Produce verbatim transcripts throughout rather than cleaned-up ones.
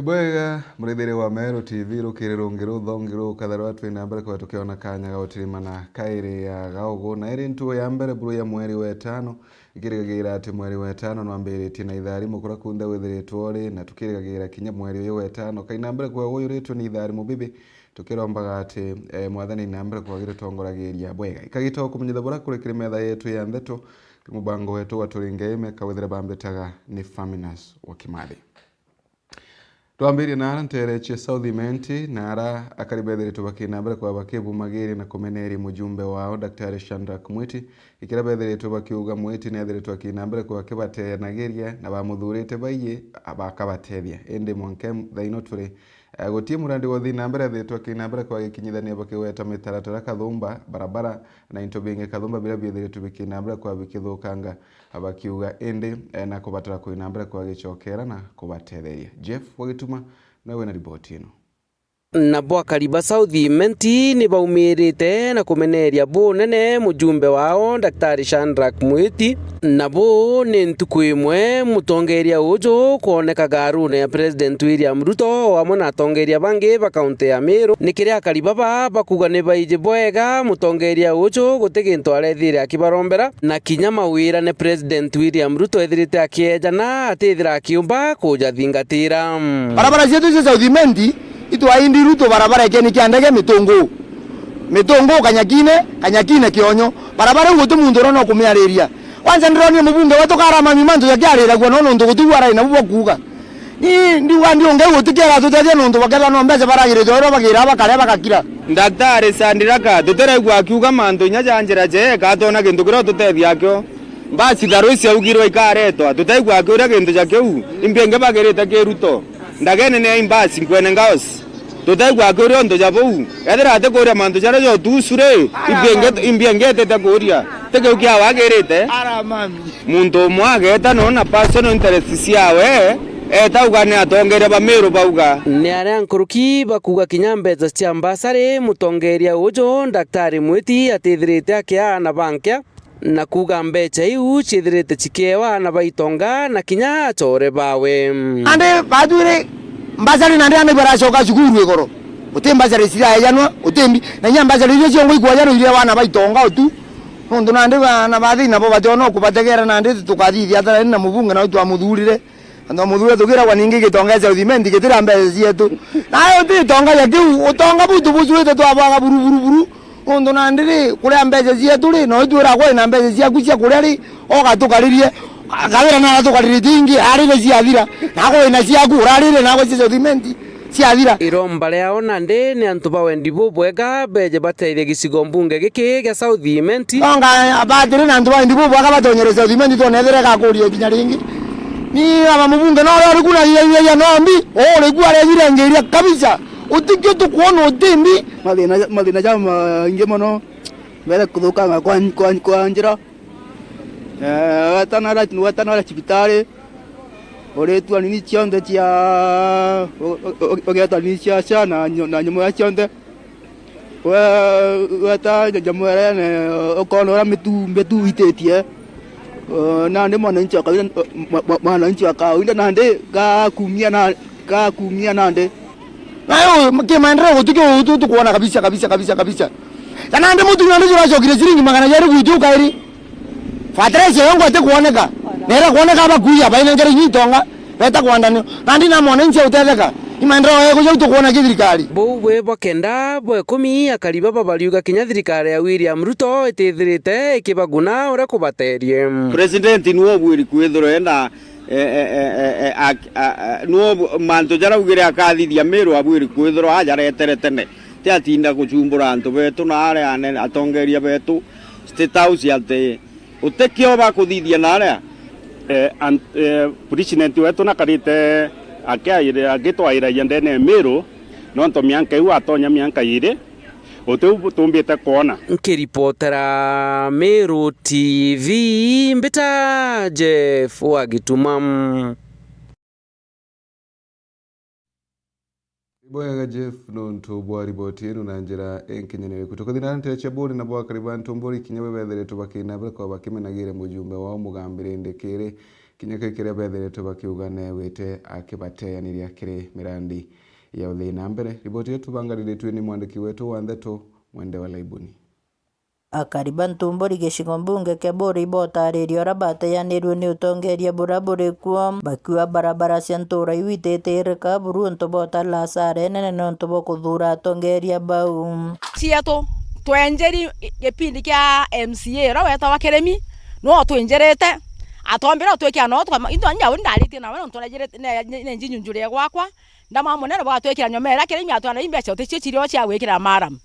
Bwega, murithiri wa Meru T V, rukiri rungi ruthongi rukatharwa twina mbere kwa tukiona kanya ga utirimana kairi ya gaugu. Na iri ntuo ya mbere buru ya mweri wa itano, ikirigagira ati mweri wa itano nwambiritie na itharimo kuria kunthe withiritwe uri, na tukirigagira kinya mweri uyu wa itano kaina mbere kwa uyuritwe ni itharimo bibi, tukirombaga ati, eh, Mwathani na mbere kwagire tongoragiria bwega. Ikagita ukumenyitha buria kuri kiri metha yetu ya ntheto, kiri mubango wetu wa Turinge Ime, kawithire bambitaga ni Faminas wa Kimathi. Twambirie na ara nteere cia South Imenti, na ara akari bethiritwe bakina mbere kwa bakibumagiria na kumeneria mujumbe wao, Daktari Shadrack Mwiti, ikira bethiritwe bakiuga Mwiti nethiritwe akina mbere kwa akibateanagiria na bamuthurite baiyi bakabatethia. Indi mwanka thaino turi, eh, gutie murandi wa uthii na mbere ethiritwe akina mbere kwa agikinyithania bakigweta mitaratara kathumba, barabara na into bingi kathumba biria biethiritwe bikina mbere kwa bikithukanga, bakiuga indi, eh, na kubatara kwina mbere kwa agicokera na kubatetheria. Jeff Wagituma nawe na riboti ino. Nabo akari ba South Imenti ni baumirite na kumeneria bunene mujumbe wao, Daktari Shadrack Mwiti. Nabo ni ntuku imwe mutongeria uju kwoneka garune ya President William Ruto o amwe na atongeria bangi ba kaunti ya Meru, ni kiria akari baba bakuga ni baiji bwega mutongeria uju guti gintu arethire akibarombera, na kinya mawira ni President William Ruto ethirite akiejana atithira akiumba kujathingatira. Barabara cietu cia South Imenti, itwaindi Ruto barabara ikeni kia ndege Mitungu. Mitungu Kanyakine, Kanyakine Kionyo. Barabara iu guti muntu urona ukumiariria. Kwanza ndironire mubunge wetu Karama Mimi mantu jakiariragua no nontu gutiu arai nabu bwa kuuga. Ni ndiuga ndiunge gutikiega tutethia nontu bakethwa no mbeca baragirite uria bagira bakaria bagakira. Daktari Sandiraka, tutiraigua akiuga mantu inya ja njira jeeka atona gintu kiria ututethia akio. Mbasi tharu iciaugirwe ikaretwa, tutaigua akiuria gintu ja kiu, imbi ingi bagirite ki Ruto. Ndagene ni aimbasi nkwene ngaos. Tutaigua akiuria untu ja buu. Ethira atikuuria mantu jaria jotuusu ri, imbi ingi, imbi ingi itite kuuria. Ti kiu kiawe agirite. Muntu umwe ageeta noona personal interest ciawe, eeta auga ni atongeria ba Meru bauga. Ni aria nkuruki bakuuga kinya mbeca cia mbasari mutongeria uju Daktari Mwiti atithirite akiaa na bankia, na kuuga mbeca iu ciithirite cikiewa aana ba itonga na kinya achore bawe. Nandi batwire mbasari nandi aana ibaracoka cukuru igoro. Uti mbasari ciraejanwa, uti mbi. Na inya mbasari iria ciongo ikwajanwa iria aana ba itonga utu. Nontu nandi baana ba thina bo bationa ukubategera nandi tukathithia ata nandi na mubunge nau twamuthurire. Antu a muthure tukiragwa ningi gitonga gia South Imenti gitira mbeca cietu. Nayo uti itonga ja kiu, utonga buu tubucuite twabwaga buru, buru, buru. Nontu nandi ri, kuria mbeca cietu ri, no itwiragwa ina mbeca ciaku cia kuria ri, ogatukaririe, akawira na aratukariritie ingi, arire ciathira. Nako wina ciaku, urarire nako cia South Imenti. Ciathira. Iromba riao nandi ni antu ba wendi bubwega beje bateithie gicigo mbunge giki gia South Imenti. Onga batiri na antu ba wendi bubwega batonyere South Imenti twonethire gakuria ikinya ringi. Ni aba mubunge no uri kuna iria iria nombi, uri ku arejire ngiria kabisa. Utikio tukuona utimbi. Mathina, mathina ja maingi mono. Mbere kuthukanga kwa, kwa, kwa njira. Eh, wetana ara, wetana ara cibitari, uritwa nini cionthe cia, u-, u-, u-, ugetwa nini cia, cia na nyo-, na nyamu iria cionthe. We-, weta nyamu iria ene, ukona uria mitu, mitu ititie. Eh, nandi mwananchi wa kawaida, mwa-, mwa-, mwananchi wa kawaida nandi gakumia na, gakumia nandi. Nayo kimaendeleo gutikio utu tukuona kabisa, kabisa, kabisa, kabisa. Kana ndi mutumia ndi juracokire ciringi magana jeri gwitu kairi. Fertilizer yongo ati kuoneka. Nera kuoneka aba kuiya baina njara inyi itonga. Beta kwandanio. Nandi na mwananchi utetheka. Imaendeleo yego jau tukuona ki thirikari. Bou bwe bwa kenda bwa ikumi akari baba bariuga kinya thirikari ya William Ruto itithirite ikibaguna uria kubaterie. President niwe ubwiri kwithirwa ena, eh, eh, eh, eh, eh, ak-, a, a, niwe ubu-, mantu jaria augire akathithia Meru abwiri kwithirwa ajaretere tene. Ti atinda gucumbura antu betu na aria anene, atongeria betu State House ati utikio bakuthithia na aria. Eh, an-, eh, president wetu nakarite akiaire-, agitwairagia ndene ya Meru, nontu mianka iu atonya mianka iiri, uti u tumbite kwona. Nkiripotera Meru T V, mbita Jeff wa Gituma. Ibwega Jeff nontu bwa riboti ino na njira inkinyaniriku. Tukathira ntere cia buri na bwakari bantu mburi kinya bwe bethiritwe bakina bari kwa bakimenagire mujumbe wao mugambire ndikiri kinya kiri kiria bethiritwe bakiuga neewite akibateaniria kiri mirandi ya uthii na mbere. Riboti iyo tubangarirituwe ni mwandiki wetu wa ndeto, Mwende wa Laibuni. Akari ba Ntumburi gicigo mbunge kia Buuri ibotaariria uria bateanirue ni utongeeria buria buri kuo, bakiuga barabara cia ntuura iu ititirika buru untu bwa utari asara inene niuntu bwa kuthuura atongeeria bau. Cietu twenjeri gipindi kia M C A uria wetagwa Kirimi, niwe utwinjirite, atwambira utwikira no tuka-, into nja uri ndaritie nawe niuntu nejirite, ne-, ne-, nenji nyunjuri ya gwakwa, ndamwaa munene bwatwikira nyomera Kirimi atwira na imbeca uticio cirio cia gwikira maram.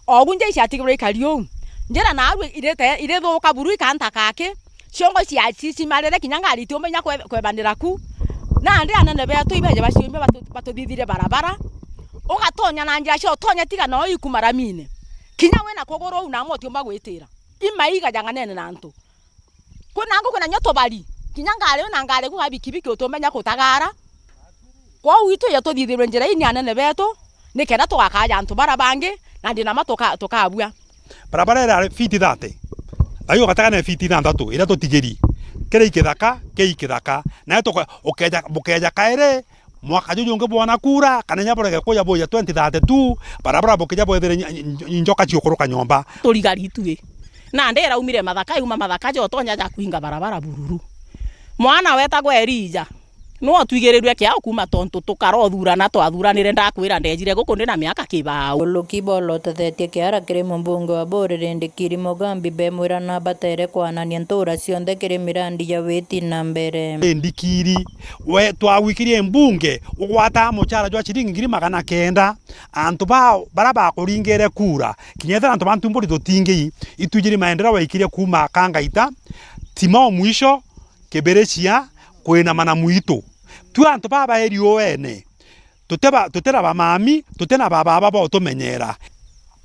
Ogu nja iciatigirwe ikari uu. Njira naaru irite, irithuka buru ikanta kaki. Ciongo cia-, ci-, cimarire kinya ngari itiumenya kwe-, kwebanira ku. Nandi anene betu ibeje baciumbe batu-, batuthithire barabara. Ugatonya na njira cia utonya tiga noo iku maramine. Kinya wina kuguru uu namwe utiumba gwitira. Imaiga jang'anene na antu. Kwina angu kwina nyo tubari. Kinya ngari wina ngari ku ga bikibiki utumenya kutagara. Kwou itwije tuthithirwe njira ii ni anene betu, nikenda tugakaja antu bara bangi, na ndi nama tuka-, tukabua. Barabara irari fiti thate, thai ugatega ne fiti ithanthatu iria tutigiri. Kiri ikithaka, kiri ikithaka. Nayo tuka-, ukeja, bukeja kairi, mwaka juju ungi bwona kuura, kana inya burege kuja buja twenty thirty-two, barabara bukija bwethire ny-, ny-, njoka ciukuruka nyomba. Turigari itui. Nandi iraumire mathaka, iuma mathaka jotonya ja kuinga barabara bururu. Mwana wetagwa Elija, niwe utwigirirue kiao kuuma tontu tukara uthurana twathuranire, ndakwira ndejire guku ndi na miaka kibao. Uluki bolotethetie kiara kiri mumbunge wa Buuri Lindikiri Mugambi bemwira nabatere kwanania ntuura cionthe kiri mirandi ya witi na mbere. Lindikiri, we twagwikirie mbunge, ugwataa muchara jwa ciringi ngiri magana kenda. Antu bao bara bakuringire kuura, kinya ethira antu ba Ntumburi tutingii, itwijiri maendeleo waikirie kuuma Kangaita, Timao mwisho, Kibirichia, kwinama na mwitu. Twi antu baba eri uene, tuteba-, tutira bamami, tutina bababa bo tumenyera.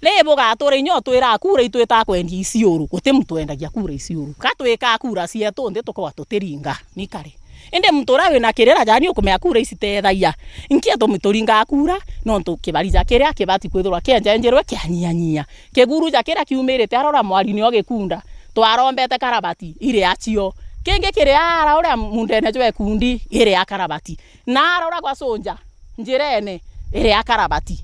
Ri bugatura inya utwira kuura itwita kwendia iciuru, guti muntu wendagia kuura iciuru. Ka twika kuura cietu nthi tukoa tutiringa, ni kari. Indi muntu uria wina kirira jani ukumenya kuura ici teethagia. Nki atumi turingaa kuura? Nontu kibari ja kiria kibati kwithirwa kienjenjerwe kianyianyia. Kiguru ja kiria kiumirite arora mwari nio gikunda. Twarombete karabati, iri acio. Kingi kiri ara uria mundene jwa ikundi, iri a karabati. Na arora gwa Sunja, njirene, iri a karabati.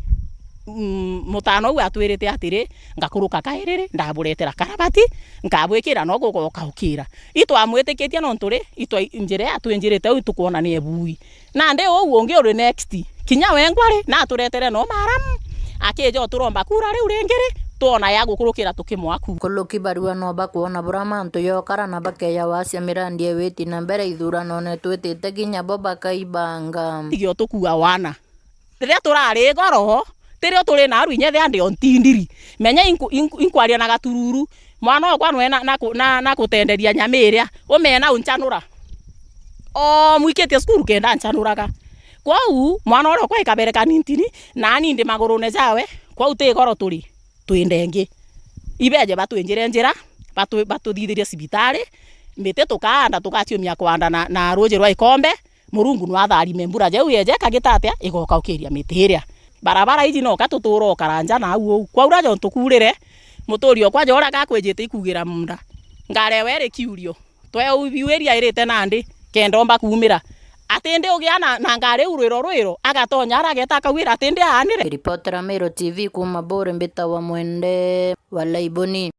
Mm, mutano uu atwirite atiri, ngakuruka kairiri, ndaburetera karabati, nkabwikira no gugoka ukira. Itwamwitikitie nontu ri, itwa-, njira ii atwinjirite uu itukwona ni ebui. Nandi uu ungi uri next, kinya wengwa ri, na aturetere no maramu, akija uturomba kuura riu ringi ri, twona ya gukurukira tukimwa ku. Kuluki barua no bakwona bura mantu yokara na bakeya wacia mirandi ya witi na mbere ithuranone twitite kinya bo bakaibanga. Tigio tukua wana. Riria turari goro, tirio turi na aru inya ethia ndi o ntindiri. Menya inku-, inku-, inkwaria na gatururu. Mwana okwa nwe na, na ku-, na, na kutenderia nyama iria. Umena unchanura. O mwikitie cukuru kenda nchanuraga. Kwou, mwana uria okwa ikabere kanintini, nani ndi magurune jawe. Kwou ti goro turi, twi ndengi. Ibeje batwinjire njira, batu-, batuthithirie cibitari, miti tukaanda, tugaciumia kwanda na, na ruuji rwa ikombe. Murungu no atharime mbura jeu yeje, ikagita atia? Igoka ukiria miti iria. Barabara iji no ka tutura ukaranja na au uu. Kwaura jontu kuurire, muturi okwa jora gakwijite ikugira munda. Ngari ewe iri kiurio. Tweubiu iria irite nandi, kenda omba kuumira. Ati ndi ugia na, na ngari iu rwiro rwiro, agatonya ara ageta akauga ira ati ndi aanire. Ripotera Meru T V kuuma Buuri mbitawa Mwende wa Laiboni.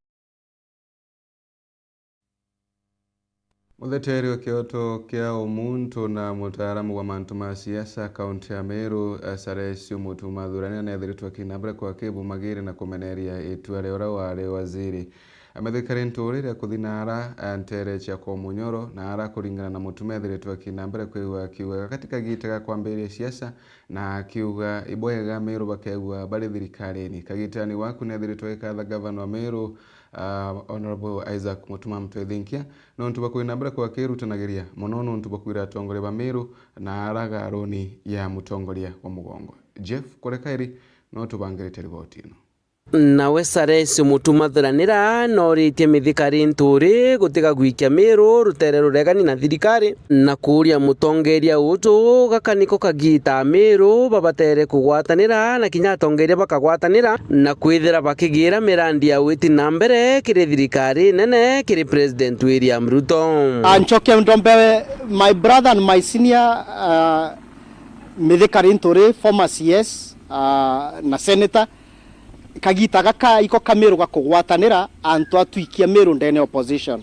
Mutheteeri wa kioto kia umuntu na mutaaramu wa mantu ma siasa kaunti ya Meru, Salesio Mutuma Thuurania, neethiritwe akina mbere kwa kibumagiri na kumeneria itua ria uria waari waziri. Amethikari ntuuri ria kuthi na ara nteere cia kwa Munyoro na ara kuringana na Mutuma eethiritwe akina mbere kwigua akiuga gakati kagiite ga kwambiriria siasa na akiuga ibwega Meru bakeegua bari thirikarini. Kagitani waku neethiritwe agikatha gavana wa Meru, ah, Honourable Isaac Mutuma Mutwethinkia, nontu bwa kwina mbere kwa kirutanagiria mono nontu bwa kwira atongoria ba Meru na araga roni ya mutongoria wa mugongo. Jeff Kurekairi no tubangirite riboti ino. Nawe Sares Mutuma Thuranira nooritie mithikari Nturi gutiga gwikia Miru rutere ruregani na thirikari, na kuuria mutongeria uju gaka niko kagiita Miru babatere kugwatanira na kinya atongeria bakagwatanira na kwithira bakigira mirandi ya witi na mbere kiri thirikari nene kiri President William Ruto. Ah, ncoke ndombe my brother and my senior, ah, Mithika Linturi, former C S, ah, na senator, kagita gaka iko ka Miru ga kugwatanira antu a twikia Miru ndene opposition.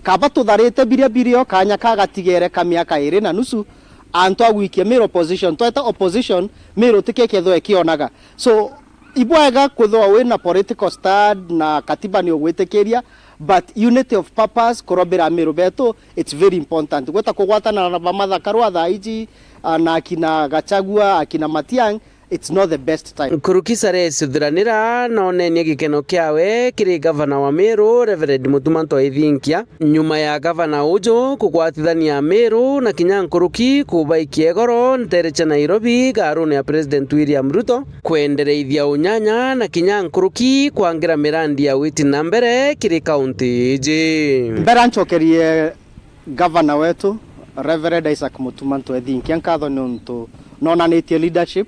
Kaba tutharite biria birio kanya ka gatigere ka miaka iri na nusu, antu a gwikia Miru opposition, tweta opposition, Miru tikekethwe ikionaga. So, ibwega kwithwa wina political stand na katiba ni ugwitikiria, but unity of purpose, kurobira Miru betu, it's very important. Gwita kugwatana na Bamatha Karua thaa iji, ah, na akina Gachagua, akina Matiang'i, it's not the best time. Nkuruki Sares Uthuranira noonenie gikeno kiawe kiri gavana wa Miru, Reverend Mutuma Ntwethinkia, nyuma ya gavana uju kugwatithania Miru na kinya nkuruki kubaikia igoro ntere cia Nairobi, gaarune ya President William Ruto, kwendereithia unyanya na kinya nkuruki kwangira mirandi ya witi na mbere kiri kaunti iji. Mbere ncokerie gavana wetu, Reverend Isaac Mutuma Ntwethinkia nkatho niuntu noonanitie leadership.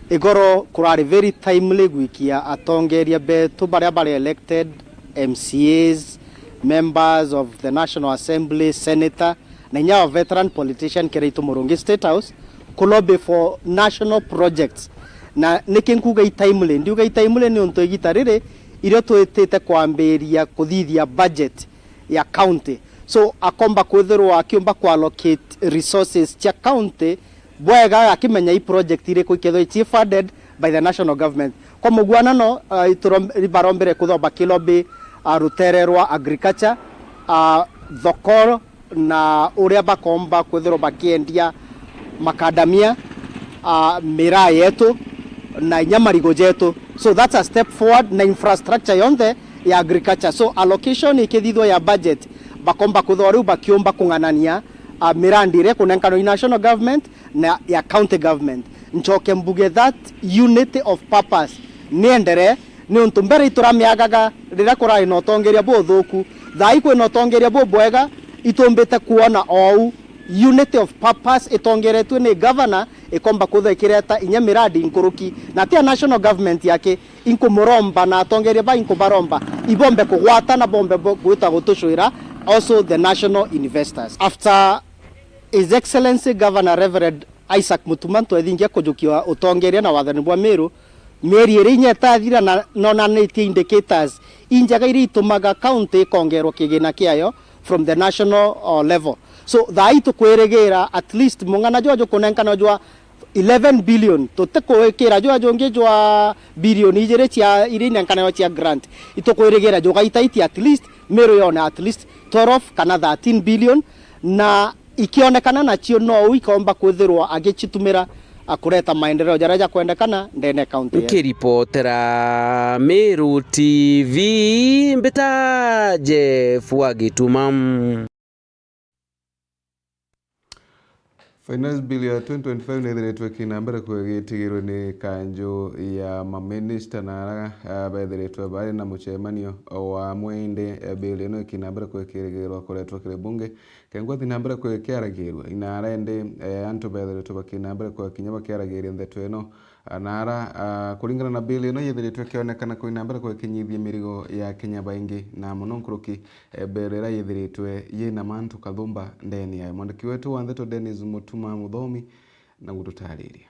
Igoro kurari very timely gwikia atongeria betu baria bari elected, M C As, members of the National Assembly, senator, na inya a veteran politician kiri itu Murungi State House, ku lobby for national projects. Na niki nkuuga i timely? Ndiuga i timely niuntu igita riri irio twitite kwambiria kuthithia budget ya county. So, akomba kwithirwa akiumba ku allocate resources cia county bwega, akimenya i project iriku ikethirwa ici funded by the national government. Kwa muguanano, uh, iturom-, barombire kwithirwa bakilobby, uh, rutere rwa agriculture, uh, thoko na uria bakomba kwithirwa bakiendia makadamia, ah, miraa yetu na inya marigo jetu. So that's a step forward na infrastructure yonthe ya agriculture. So allocation ikithithwa ya budget, bakomba kwithirwa riu bakiumba kung'anania, ah, mirandi iria ikunenkanwa i national government na ya county government. Ncoke mbuge that unity of purpose nienderee. Niuntu mbere ituramiagaga riria kurari na utongeria buthuku, thaa ii kwina utongeria bubwega, itumbite kuona ou unity of purpose itongeretue ni governor ikomba kwithirwa ikireta inya mirandi nkuruki. Na ti a national government yake, inkumuromba na atongeria ba inkubaromba ibombe kugwatana, bombe bo-, gwita gutucwira also the national investors. After His Excellency Governor Reverend Isaac Mutuma Ntwethingia kujukia utongeria na wathani bwa Miru, mieri iri inya itathira na nonanitie indicators injega iria itumaga county ikongerwa kigina kiayo from the national, uh, level. So, thaa ii tukwirigira at least mung'ana jwa jukunenkanwa jwa eleven billion, tutikwikira jwa jungi jwa billion ijiri cia iria inenkanagwa cia grant. Itukwirigira jugaitaiti at least Miru yone at least twelve kana thirteen billion, na ikionekana nacio nou ikomba kwithirwa agicitumira, a, kureta maendeleo jaria jakwendekana ndene ya county yetu. Nkiripotera Miru T V, mbita Jeff wa Gituma. Finance Bill ya twenty twenty-five nithiritwe ikina mbere kwigitigirwe ni kanju ya maminista na ara, ah, bethiritwe bari na mucemanio o amwe, indi, eh, bill ino ikina mbere kwikirigirwa kuretwa kiri bunge. Kengwa ithi na mbere kwikiaragirua, inaara indi, eh, antu bethiritwe bakina mbere kwikinya bakiaragiria ndeto ino. Ah, na ara, ah, kuringana na bill ino yithiritwe ikionekana kwina mbere kwikinyithia mirigo ya Kenya baingi, na muno nkuruki, eh, bill ira yithiritwe yina mantu kathumba ndeni yayo. Mwandiki wetu wa ndeto Dennis Mutuma Muthomi na gututariria.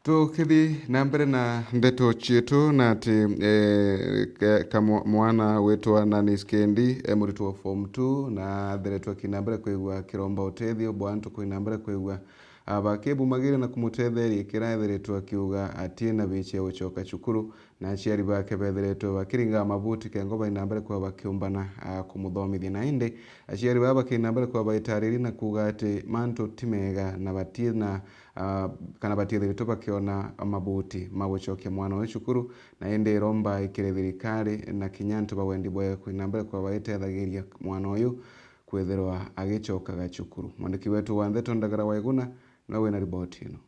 Tukithi na mbere na ndeto cietu na ati, eh, ka-, kamwa-, mwana witwa Nanis Kendi, eh, muritwo wa form two, na atheretwe akina mbere kwigua kiromba utethio bwa antu kwina mbere kwigua a, bakibumagiria na kumutetheria kira ethiritwe akiuga ati na biici ya gucoka cukuru, na aciari bake bethiritwe bakiringa mabuti kengo baina mbere kwa bakiumbana, a, kumuthomithia. Na indi aciari baa bakiina mbere kwa baitariria na kuuga ati mantu ti mega na batina, a, kana batiethiritwe bakiona mabuti ma gucokia mwana uyu cukuru, na indi iromba ikiri thirikari na kinya antu ba wendi bwega kwina mbere kwa baitethagiria mwana uyu kwithirwa agicokaga cukuru. Mwandiki wetu wa ndeto Ndagara Waiguna niwe wina riboti ino.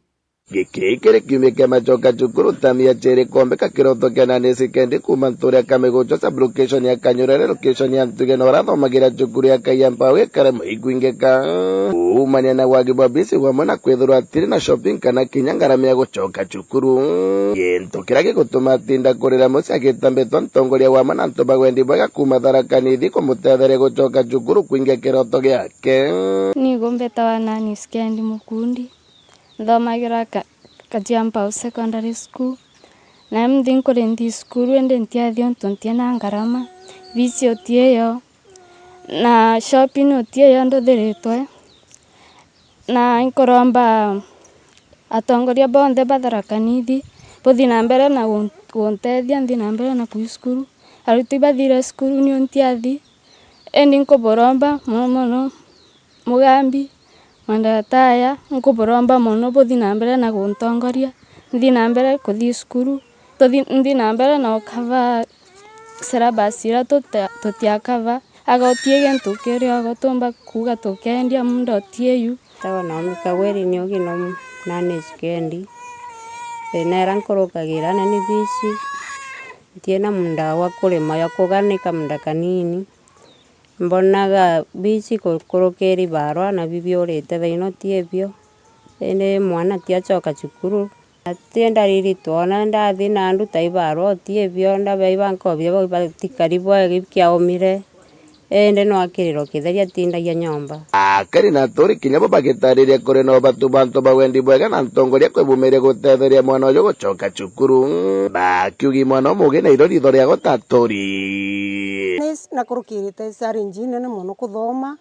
Giki kiri kiumia kia macoka cukuru, tami ya ciri kombeka kiroto kia Nancy Kendi kuuma ntuura ya Kamiguchwa, sub-location ya Kanyurere, location ya Ntuge, na urathomagira cukuru ya Kaiya Mpau ikare muikwingika. Kuumania na wagi bwa bisi bwamwe na kwithirwa atiri na shopping kana kinya ngarama ya gucoka cukuru. Gintu kiria gigutuma atinda kurira mucii agitambitwa ntongoria wa manantu ba wendi bwega kuuma Tharaka Nithi kumutetheria gucoka cukuru kwingia kiroto giake. Nigo mbetawa Nancy Kendi Mukundi. Nthomagira Ka-, Kajiampa House Secondary School. Na mthi nkuri nthi cukuru, indi ntiathi untu ntiena ngarama. Bisi utiiyo. Na shopping utiiyo nduthiritwe. Na nkuromba atongoria bonthe ba Tharaka Nithi buthi na mbere na gun-, guntethia nthi na mbere na kuthi cukuru. Aruti bathire cukuru niu ntiathi. Indi nkuburomba mono mono, Mugambi, mandagitari, nkuburomba mono buthi na mbere na guntongoria, nthi na mbere kuthi cukuru, tuthi, nthi na mbere na ukava syllabus iria tuta-, tutiakava. Aga utii gintu kiria ugutumba kuuga tukendia munda utii yu. Tawa Naomi Kaweri ni ugi no Nancy Kendi. Thina iria nkurukagira ni bisi. Ntiena munda wa kurima, ya kuganika munda kanini. Mbonaga bisi kukurukiri barua na bibiurite thaino tiebio. Indi mwana tiacoka cukuru. Ati ndariri twona ndathi na nduta ibarua tiebio, ndabea ibankobia bau batikari bwega bikiaumire. Indi no akiriro kitheria tindagia nyomba. Akari na aturi kinya bo bagitariria kuri na ubatu bantu ba wendi bwega na ntongoria kwibumiria gutetheria mwana uyu gucoka cukuru. Bakiugi mwana umugi na iro ritho ria gutaturi. Ni nakurukirite challenge inene mono kuthoma.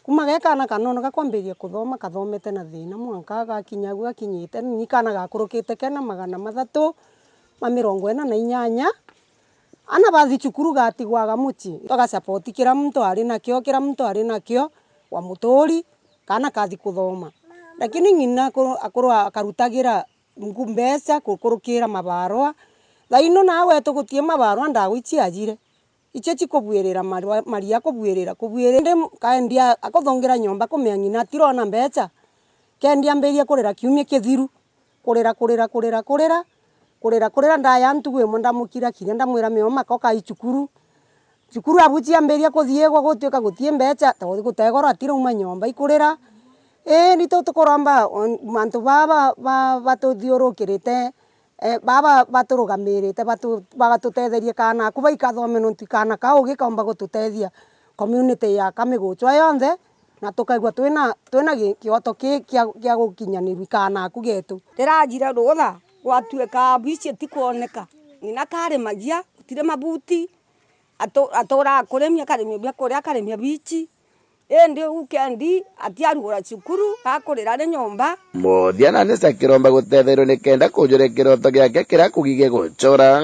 Kuma ge kaana kanono gakwambiriria kuthoma, kathomete na thina mwanka gakinya agu gakinyite, ni kaana gakurukite kena magana mathatu ma mirongo ina na inyanya. Ana bathi cukuru gatigwaga mucii, tugasapoti kira muntu ari nakio, kira muntu ari nakio wa muturi, kaana kathi kuthoma. Lakini ng'ina akuru, akuru akarutagira ngu-, mbeca kukurukira mabarua. Thaino nawe tugutie mabarua, ndawa ici ajire. Icio cikubwirira marua-, maria kubwirira, kubwirira. Indi kaendia akuthungira nyomba kumea ng'ina atirona mbeca. Kendi ambirie kurira kiumia kithiru. Kurira, kurira, kurira, kurira. Kurira, kurira, ndaya ntugu imwe ndamukira kinya ndamwira, "Mio maka ukai cukuru." Cukuru abu ciambiria kuthiigwa gutuika gutii mbeca, to gutegoro atirauma nyomba ikurira. Indi tu tukuromba, on-, mantu baba ba-, batuthiurukirite, eh, baba baturugamirite, batu-, bagatutetherie kaana aku baikathome, nontu i kaana kau gikaumba gututethia community ya Kamiguchwa yonthe, na tukaigua twina, twina gi-, kioto ki-, kia, kia gukinyanirua i kaana aku getu. Rirajire rutha, gwatuika bici itikwoneka. Ng'ina karimagia, gutiri mabuti, atu-, aturaga kurimia, akarimia biakuria, akarimia bici. Indi weekend atiarugura cukuru, akurira ari nyomba. Muthia Nancy akiromba gutetherio nikenda kujuria kiroto giake kiria akugi gigucora,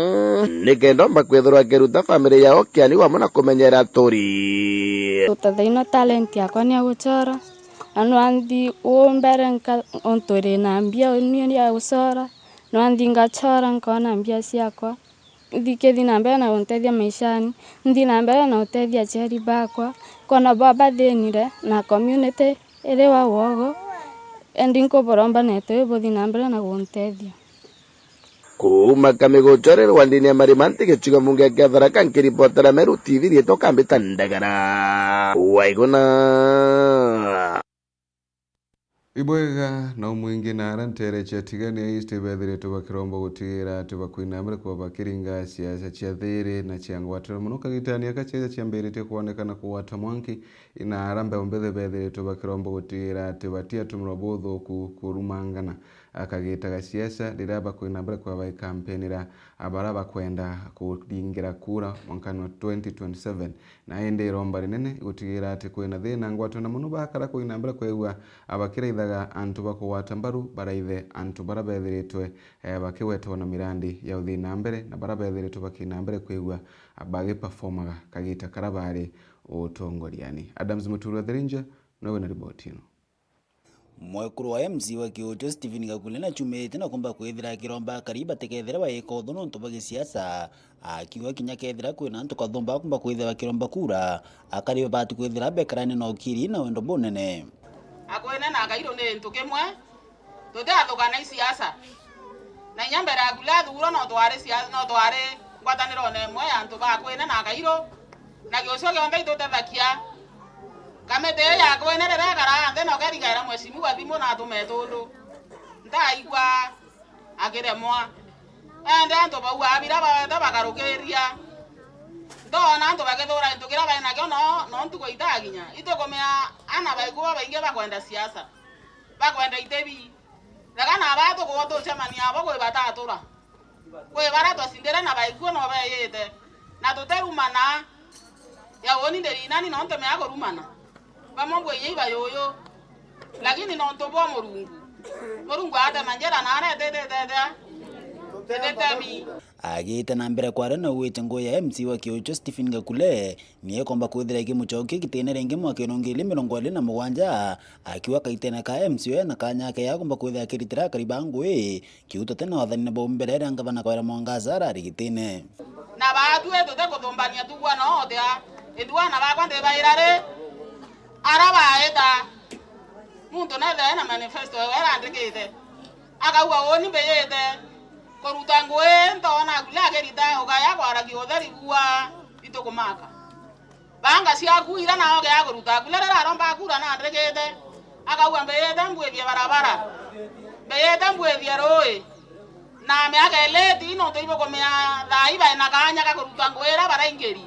nikenda omba kwithirwa akiruta family yao kiani wamwe na kumenyera aturi. Tutathaina talent yakwa ni ya gucora, na nwanthi uu mbere nka-, untu iri na mbia uni ni ya gucora, nwanthi ngacora nkona mbia ciakwa. Nthi-, kithi na mbere na guntethia maishani, nthi na mbere na gutethia aciari bakwa, kwona bwa bathinire na community iri wa wogo, indi nkuburomba neto ibuthi na mbere na guntethia. Kuuma Kamiguchwa ri rwandini ya Marimanti, gicigo mbunge kia Tharaka, nkiripotera Meru T V, riitwa Kambita Ndagara. Waiguna. Ibwega, na umwingi na ara nteere cia Tigania East bethiritwe bakiromba gutigira ati bakwina mbere kwa bakiringa siasa cia thiiri na cia ngwataniro. Mono kagitani aka siasa ciambiritie kwonekana kugwata mwanki, na ara mbeu mbithi bethiritwe bakiromba gutigira ati batiatumirwa buthuku kurumangana. akagita ga siasa riria bakwina mbere kwa baikampeni ra a bara bakwenda kuringira kura mwankani wa twenty twenty-seven. Na indi iromba rinene igutigira ati kwina thina ngwatwe na mono bakara kwina mbere kwigua a bakiraithaga antu bakugwata mbaru baraithe antu bara bethiritwe, eh, bakigwetwa na mirandi ya uthii na mbere na bara bethiritwe bakina mbere kwigua a bagiperformaga kagita kara bari utongoriani. Adams Muturi wa Thirinja nowe na riboti ino. Mwekuru wa M C wa Kiocho Stephen Gakule na chumite na kumba kwithira akiromba akari batikethira baika uthu nontu bwa gisiasa, akiuga kinya kethira kwina antu kathumba kumba kwithira bakiromba kura, akari babati kwithira bekarane na ukiri na wendo bunene. Akwene na Akairu ni intu kimwe, tutiathukana i siasa. Na inya mbere ya Gakule athurwa no twari sia-, no twari ngwatanirone imwe ya antu ba Akwene na Akairu. Na Kiocho kionthe itutethagia. Kamiti ii ya Akwene riria ikaraa nthi na ukerigaira mheshimiwa thimu na atume tundu. Ntaigua akiremwa. Ende antu bau abira bawete bakarukiria. Ntoona antu bakithura into kiria bainakio no, no ntuku itaginya. Itukumia ana baiku babaingi bakwenda siasa. Bakwenda itebi. Rega na baa tukuo tucemania abo kwi batatura. Kwi bara twacindire na baikuo no beeyite, na tutirumana. Ya uuni ndiri inani no ntemea kurumana. Bamwe mbwiye iba yuyu, lakini nontu bwa Murungu, Murungu atema njira na aretete tethea itemi. Agite na mbere kwaria na ugwite ngugi ya M C wa Kiocho Stephen Gakule, niekomba kwithira ikimucokia gitine ringi mwakene wa ngiri igiri mirongo iri na mugwanja, akiuga kaitene ka M C oyo na kanya ake ya kumba kwithira akiritira akari ba ngugi, kiu tuti na wathanine bau mbere riria ngavana Kawira Mwangaza arari gitine. Na baatue tutikuthumbania tugua no utia, indi wana bakwa ndibaira ri, ara baita, muntu nethire na manifesto ewe arandikite, akauga uuni mbiyite kuruta ngugi, ntoona Gakule akirita ugaya kwaragia utheri bua itukumaka. Banga ciaku ira nao gia kuruta Gakule riria aromba kura na andikite, akauga mbiyite mbwithie barabara, mbiyite mbwithie rui, na miaka iliti nontu ibukumia thaa ibae na kanya ga kuruta ngugi iria baraingiri.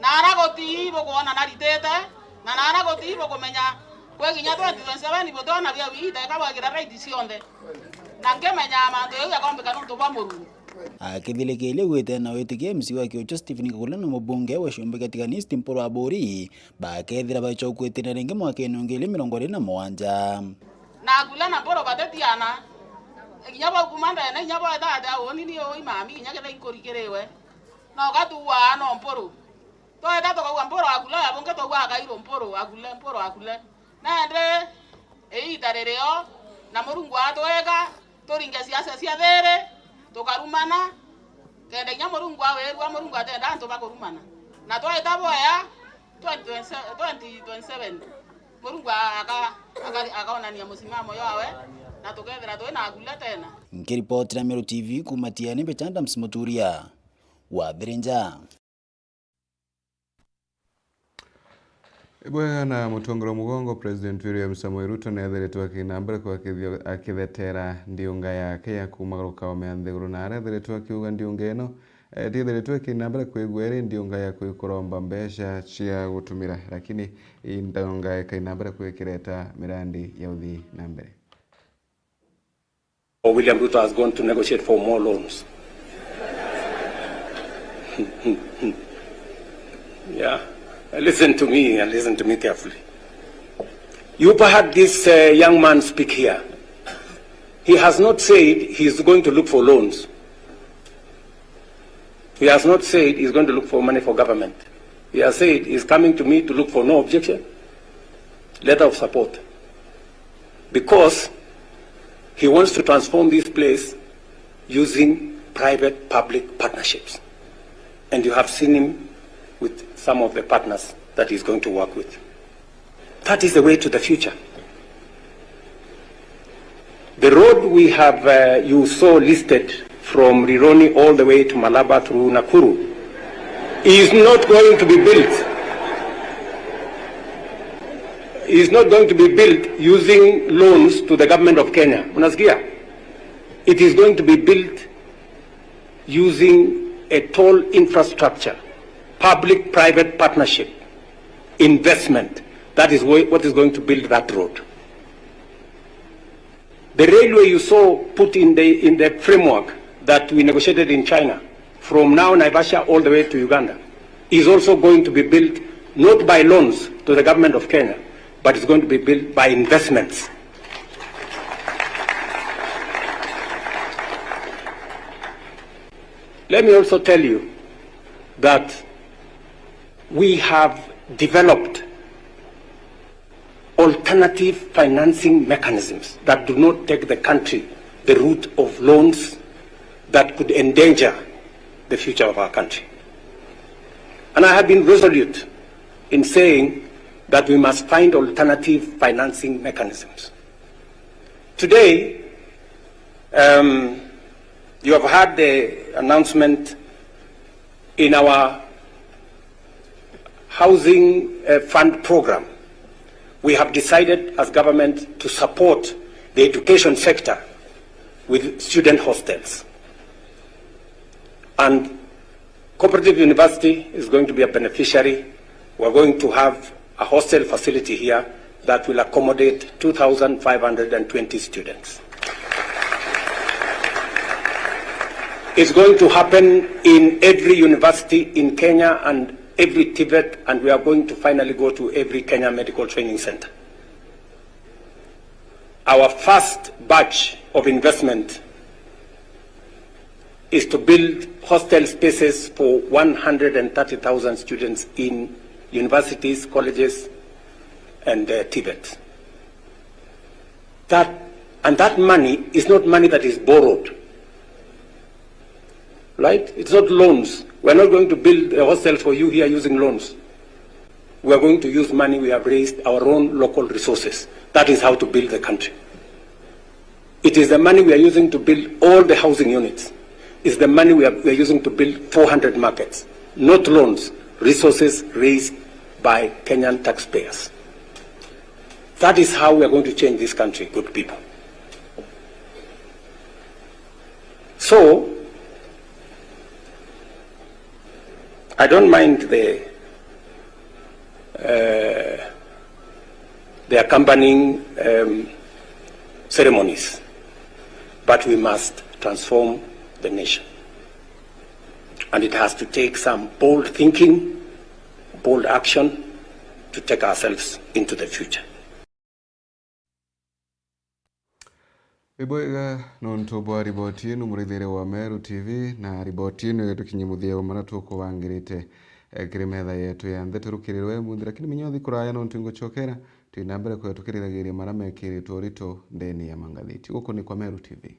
Na ara guti ibukwona naritite, na nara guti ibukumenya kwi kinya twenty twenty-seven butiona bia wita ika bwekira right cionthe. Na nkimenya mantu jau jakombika nontu bwa Murungu. Akithirikiria gwite na witikia M C wa Kiocho Stephen Gakule na mubunge wa Ciumbe kia Tigania East Mpuru Aburi, bakethira bacokwitira ringi mwakene wa ngiri igiri mirongo iri na mugwanja. Na Gakule na Mpuru batitiana. Kinya bau kuma ndene, kinya bweta atia, uuni ni ui mami, kinya kethira inkurikiriwe. No gatuaa no Mpuru. Tweta tukauga Mpuru Gakule, ya bungi twauga Akairu Mpuru Gakule, Mpuru Gakule. Nandi iita ririo, na Murungu atwega, turinge ciaca cia thiiri, tukarumana, kenda kinya Murungu awirua, Murungu atenda antu bakurumana. Na twaita bwea, twenty twenty, twenty twenty-seven, Murungu aka-, aka-, akaonania musimamo jwawe, na tukethira twi na Gakule tena. Nkiripotira Meru T V kuuma Tiani, mbita Adams Muturia wa Thirinja. Ibwega na mutongoria wa mugongo, President William Samoei Ruto, neethiritwe akina mbere kwa akithio-, akithetera ndiunga yake ya kuuma garuka ome ya nthiguru, na arethiritwe akiuga ndiunga ino, eh, ndiithiritwe ikina mbere kwigua iri ndiunga ya kwi-, kuromba mbeca cia gutumira, lakini i ndiunga ikaina mbere kwikireta mirandi ya uthii na mbere. Or William Ruto has gone to negotiate for more loans. Yeah. Listen to me and listen to me carefully. You've heard this, uh, young man speak here. He has not said he's going to look for loans. He has not said he's going to look for money for government. He has said he's coming to me to look for no objection, letter of support. Because he wants to transform this place using private-public partnerships. And you have seen him with some of the partners that he's going to work with. That is the way to the future. The road we have, uh, you saw listed from Rironi all the way to Malaba through Nakuru is not going to be built. Is not going to be built using loans to the government of Kenya. Unasikia? It is going to be built using a toll infrastructure, public-private partnership, investment. That is wha-, what is going to build that road. The railway you saw put in the, in the framework that we negotiated in China, from now Naivasha all the way to Uganda, is also going to be built not by loans to the government of Kenya, but it's going to be built by investments. Let me also tell you that we have developed alternative financing mechanisms that do not take the country the route of loans that could endanger the future of our country. And I have been resolute in saying that we must find alternative financing mechanisms. Today, um, you have heard the announcement in our housing, uh, fund program. We have decided as government to support the education sector with student hostels. And Cooperative University is going to be a beneficiary. We're going to have a hostel facility here that will accommodate two thousand five hundred and twenty students. It's going to happen in every university in Kenya and every TVET, and we are going to finally go to every Kenya Medical Training Center. Our first batch of investment is to build hostel spaces for one hundred and thirty thousand students in universities, colleges, and, uh, TVET. That, and that money is not money that is borrowed. Right? It's not loans. We're not going to build a hostel for you here using loans. We are going to use money we have raised, our own local resources. That is how to build the country. It is the money we are using to build all the housing units. It's the money we are, we are using to build four hundred markets. Not loans, resources raised by Kenyan taxpayers. That is how we are going to change this country, good people. So, I don't mind the, uh, the accompanying, um, ceremonies, but we must transform the nation. And it has to take some bold thinking, bold action to take ourselves into the future. Ibwega nontu bwa riboti ino, muraithiria wa Meru T V, na riboti ino itukinyia muthia wa maria tukubangirite, eh, kiri metha yetu ya ndeto rukirirwe munthi, lakini minyothi kuraya nontu ingucokera, twina mbere kwega tukiriragiria maria mekiritwe urito ndeni ya mangathiti. Guku ni kwa Meru T V.